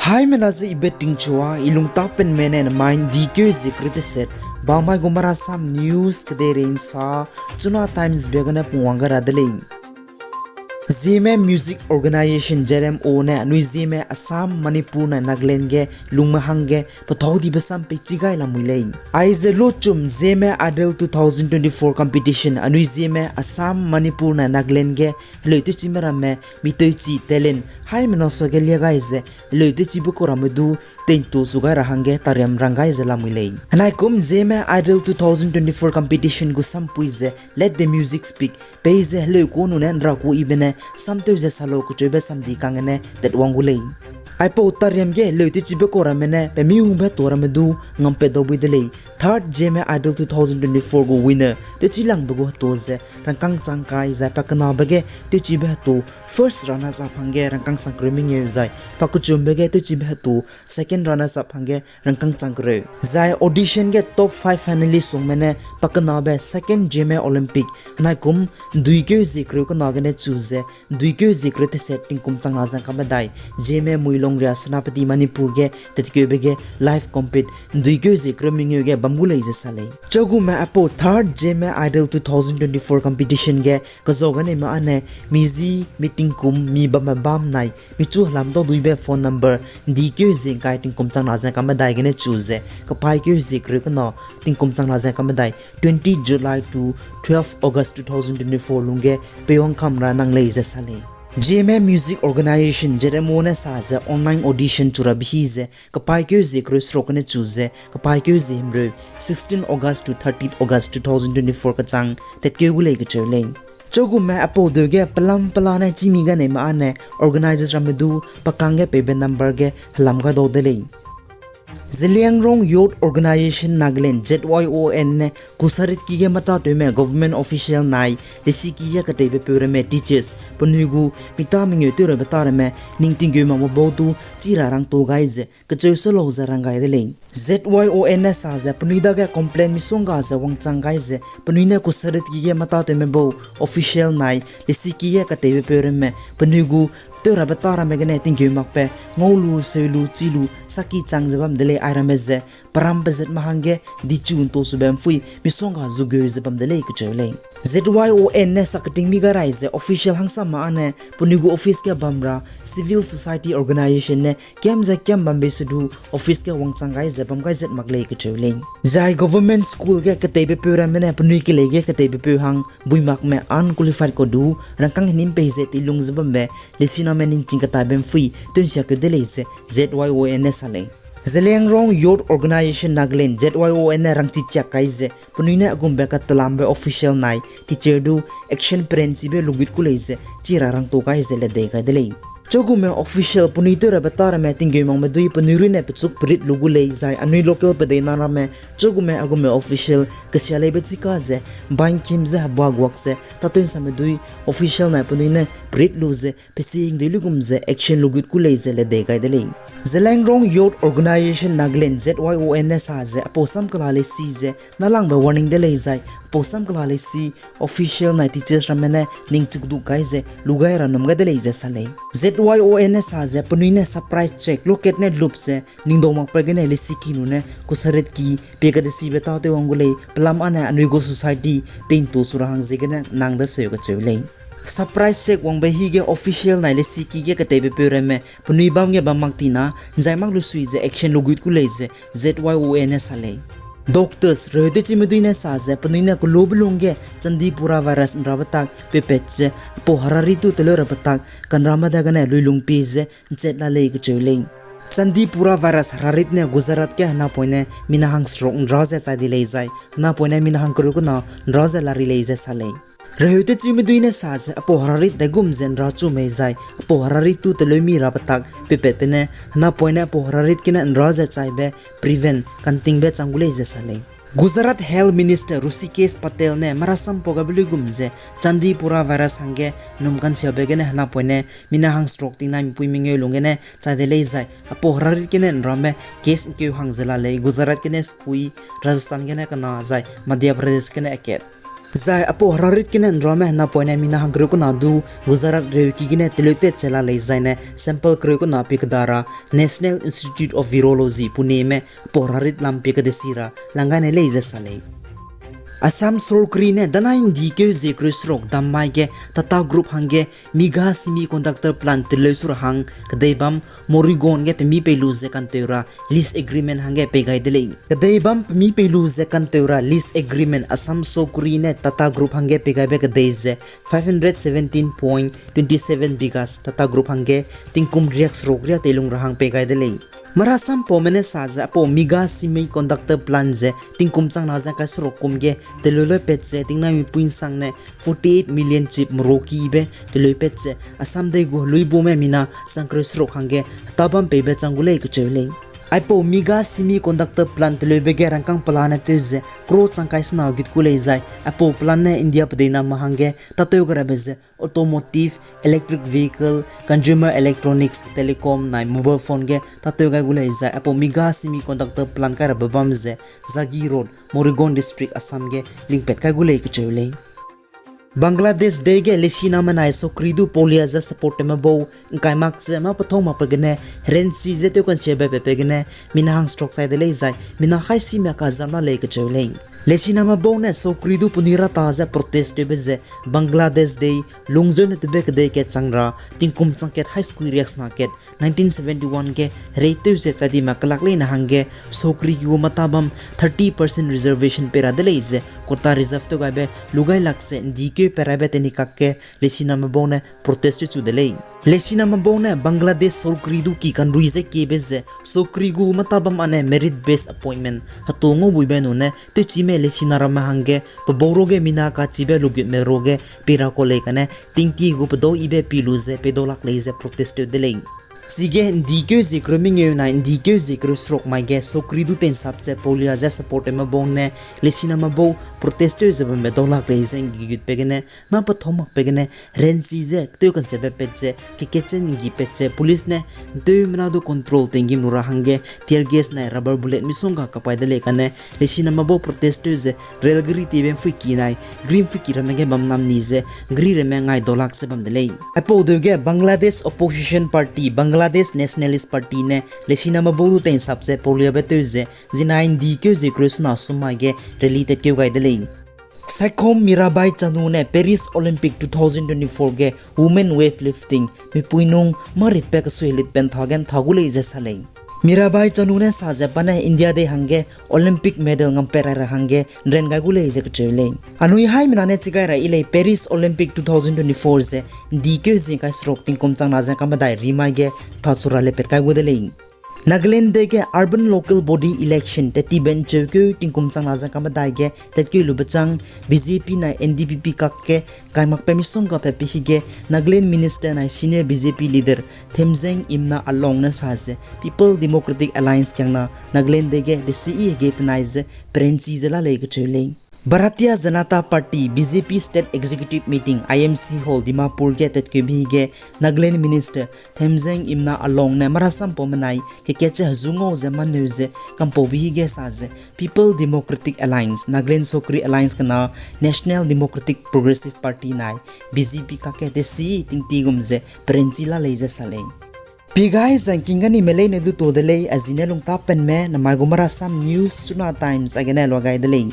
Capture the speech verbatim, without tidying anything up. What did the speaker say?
Haimena ze ibe tingchua, i lungtapenme ne nemai ’ndikeu zie kereu teset, bamai gu marasam news kedeirei ’nsa, Chuna Times be gene pungwang gai ra de lei. Zeme Music Organisation, Z M O ne anui Zeme Assam, Manipur nai Nagaland ge lungme hangge pethâu dibe sam peichi gai lamui lei. Aize lochum Zeme Idol two thousand twenty-four competition anui Zeme Assam, Manipur nai Nagaland ge heleu tewchime ramme mi tewchi talent haimena suage lia gai ze heleu tewchibe kau ramme du teintu su gai ra hangge tariam rang gai ze lamui lei. Henaikum Zeme Idol two thousand twenty-four competition gu sampui ze Let the Music Speak, peize heleu ku nune ’nra ku ibe ne samtew ze salau kecheube samdi kang gene tatwang gu lei. Aipau tariam ge heleu tewchibe kau ramme ne pe mi hungbe to ramme du ngampat dau bui de lei. Third Zeme Idol two thousand twenty-four gu winner tewchilangbe gu hetu ze rangkâng chang kai zai pakenabe ge tewchibe hetu first runners up hangge rangkâng chang kereu mengeu zai pakechumbe ge tewchibe hetu second runners up hangge rangkâng chang kereu. Zai audition ge top five finalist wangme ne pakenabe second Zeme Olympic henaikum ’nduikeu zie kereu kena gene chu ze ’nduikeu zie kereu teset tingkum chang na ze ’ngka medai, Zeme Muilongria Senapati Manipur ge tatkeube ge live compete ’nduikeu zie kereu mengeu ge bam gu lei ze sa lei. Chagume aipau third Zeme Idol two thousand twenty-four competition ge kezau ganeime âne mi zi, mi tingkum, mi bambe bam nai, michu helam dau duibe phone number ’ndikeu zie ’ngkai tingkum chang na ze ’ngka medai gene chu ze kepaîkeu zie kereu kena tingkum chang na ze ’ngka medai, twenty July to twelve August two thousand twenty-four lungge peiwangkam ra nang lei ze sa lei. Zeme Music Organisation, Z M O ne sa ze online audition chu rabe hi ze kepaîkeu zie kereu seruk gene chu ze kepaîkeu zie himreu, sixteen August to thirty August two thousand twenty-four kechang tatkeu gu lei kecheu lei. Chagume aipau deu ge pelam pela ne chîmi ganeime âne organisers ramme du pe kangge peibe number ge helam gai dau de lei. Zeliangrong Youth Organisation Nagaland, Z Y O N ne kusaritki ge metatewme government official nai lesiki ge keteibepeu ramme teachers penui gu mita mengeu tew rabe ta ramme ning tinggeu makme bau du chi ra rangtu gai ze kecheu se lau ze rang gai de lei. Z Y O N ne sa ze penui dage complain misongga ze wangchang gai ze penui ne kusaritki ge metatewme bau official nai lesiki ge keteibepeu ramme penui gu tew rabe ta ramme gene tinggeu makbe ngau lu, seu lu, chi lu, saki chang ze bam de lei airamme ze peram pezatme hangge dichu ’nto sube ’mpui misongga zugeu ze bam de lei kecheu lei. Z Y O N ne sa keting mi gai rai ze official hangsamme âne penui gu office ge bam ra civil society organisation ne kiam ze kiam bambe se du office ge wangchang gai ze bam gai zat mak lei kecheu lei. Zai government school ge keteibepeu ramme ne penui kelei ge keteibepeu hang buimakme unqualified kau du rangkâng henim pei ze teilung ze bambe lesiname ningching ketaibe ’mpui tew ’nsia keu de lei ze Z Y O N ne sa lei. Zeliangrong Youth Organisation Nagaland, Z Y O N ne rangchi chiak kai ze penui ne a gumbe katelambe official nai teacher du action plan chibe lugut ku lei ze chi ra rangtu gai ze ledei gai de lei. Chagume official penui tew rabe ta ramme tinggeu makme dui penui runne pechuk perit lu gu lei zai anui local pedeinang ramme chagume a gumbe official kesia leibe chika ze bangkim ze heba guak ze tâtew ’nsame dui official nai penui ne perit lu ze pesing dui lugum ze action lugut ku lei ze ledei gai de lei. Zeliangrong Youth Organisation Nagaland, Z Y O N ne sa ze aipau sam kela lesi ze nâlangbe warning de lei zai aipau sam kela lesi official nai teachers ramme ne ningchukduk kai ze lu gai ra num gai de lei ze sa lei. Z Y O N ne sa ze penui ne surprise check loket ne lup ze ningdau makbe gene lesiki nune kusaritki pie kadesibe tâtew wang gu lei, pelam âne anui gu society teintu su ra hang ziegene nang daseu kacheu lei. Surprise check wangbe hige official nai lesiki ge keteibepeu ramme penui bam ge bam mak tina ’nzai mak lu sui ze action lugut ku lei ze Z Y O N ne sa lei. Doctors reheu tewchime dui ne sa ze penui ne kelube lung ge Chandipura virus ’nrabe tak peupat ze aipau herarit tu teleu rabe tak kanrame dagene luilung pie ze ’nchat la lei kacheu lei. Chandipura virus herarit ne Gujarat ge henapoine mina hangseruk ’nra ze chai di lei zai henapoine mina hangkereu kena ’nra ze lari lei ze sa lei. Reheu tewchime dui ne sa ze aipau herarit daigum ze ’nra chu mei zai aipau herarit tu teleumi rabe tak peupatbe ne henapoine aipau herarit gene ’nra ze chaibe prevent kantingbe chang gu lei ze sa lei. Gujarat Health Minister Hrishikesh Patel ne marasampau gabe luigum ze Chandipura virus hangge num kansiabe gene henapoine mina hangseruk tingnai mipui mengeu lung gene chai de lei zai aipau herarit gene ’nrame case ’ngkeu hang ze la lei. Gujarat gene sekui, Rajasthan gene kena zai Madhya Pradesh gene akat. Zai aipau herarit gene ’nrame henapoine mina hangkereu kena du Gujarat reuki gene teleutat che la lei zaine sample kereu kena pie keda ra National Institute of Virology Pune me aipau herarit lam pie kedesi ra langgaine lei ze sa lei. Assam sorkari ne danai ’ndi keu zie kereu seruk dam mai ge Tata Group hangge mega semiconductor plant teleu su ra hang kedei bam Morigaon ge pemi pei lu ze kanteu ra lease agreement hangge pei gai de lei. Kedei bam pemi pei lu ze kanteu ra lease agreement Assam sorkari ne Tata Group hangge pei gaibe kedei ze five hundred seventeen point twenty seven bighas Tata Group hangge tingkum riak seruk riak teilung ra hang pei gai de lei. Marasam paume ne sa ze aipau mega semiconductor plant ze tingkum changna ze kai seruk kum ge teleu loi pat ze tingnai mipui ’nsangne forty eight million chip meroki be teleu pat ze Assam dei gu heluibume mina chang kereu seruk hangge heta bam peibe chang gu lei kacheu lei. Aipau mega semiconductor plant teleube ge rangkâng pelane tew ze crore chang kai sena gut gu lei zai aipau plant ne India pedeiname hangge tâtew gai rabe ze automotive, electric vehicle, consumer electronics, telecom nai mobile phone ge tâtew gai gu lei zai aipau mega semiconductor plant kai rabe bam ze Jagi Road, Morigaon District, Assam ge lingpat kai gu lei kacheu lei. Bangladesh dei ge lesiname nai sokri du polia ze support tewme bau ’ngkai mak ze mâ pethâu makbe gene herenchi ze tew kansiabe pepe gene mina hang stroke chai de lei zai mina haisime kazam la lei kacheu lei. Lesiname bau ne sokri du penui ra ta ze protest tewbe ze Bangladesh dei lungzeu ne tewbe kedei kat chang ra tingkum chang kat hai sekui riak sena kat nineteen seventy one ge hereitew ze chadime kelak leine hangge sokri gu mata bam thirty percent reservation pei ra de lei ze quota reserve tew gaibe lugailak ze ’ndi keu pei raibe teni kakge lesiname bau ne protest tew chu de lei. Lesiname bau ne Bangladesh sokri du ki kanrui ze kiebe ze sokri gu mata bam ane merit based appointment hetu ngau buibe nune tewchime lesina ramme hangge pebau ruge mina kachibe lugutme ruge pei ra kau lei kane tingti gu pedau yibe pi lu ze peidau lak lei ze protest tew de lei. Chige ’ndi keu zie kereu mengeu nai ’ndi keu zie kereu seruk mai ge sokri du tei'nsap ze polia ze support tewme bau ne lesiname bau protest tew ze bambe dau lak lei ze ’nggigutbe gene mâ pethâu makbe gene herenchi ze tew kansiabe pat ze kekat ze ’nggi pat ze police ne ’nteumena du control tinggîm lu ra hangge tear gas nai rubber bullet misongga kapai de lei kane lesiname bau protest tew ze railgari tibe ’mpuiki nai gari ’mpuiki ramme ge bam nam ni ze gari ramme ngai dau lak ze bam de lei. Aipau deu ge Bangladesh Opposition Party, Bangladesh Nationalist Party ne lesiname bau du tei'nsap ze poliabe tew ze zinai ’ndi keu zie kereu sena sum mai ge rally tatkeu gai de lei. Saikom Mirabai Chanu ne Paris Olympic two thousand twenty-four ge women weightlifting mipui nung mâritbe kesuihelit pen tha ge ’ntha gu lei ze sa lei. Mirabai Chanu ne sa ze pa ne India dei hangge Olympic medal ngampat rai ra hangge ’nran gai gu lei ze kacheu lei. Anui haimena ne chigai ra yi lei Paris Olympic two thousand twenty-four ze ’ndi keu zie kai seruk tingkum changna ze kamedai rimai ge thachu ra lepat kai gu de lei. Nagaland dei ge urban local body election tettibe ’ncheukeu tingkum changna ze kamedai ge tatkeu lube chang B J P nai N D P P kakge kaimakbe misongga pepe hige Nagaland Minister nai senior B J P leader Themgeng Imna Along ne sa ze People Democratic Alliance kiangna Nagaland dei ge desi yi hege tenai ze perenchi ze la lei kacheu lei. Bharatiya Janata Party, B J P State Executive Meeting, I M C Hall, Dimapur ge tatkeube hige Nagaland Minister Themgeng Imna Along ne marasam paume nai kekat ze hezu ngau ze manneu ze kampaube hige sa ze People Democratic Alliance, Nagaland Sokri Alliance kena National Democratic Progressive Party nai B J P kakge desi tingti gum ze perenchi la lei ze sa lei. Pi gai zangking gani me leine du to de lei, a zine lungtapenme namai gu marasam news Chuna Times a gene lua gai de lei.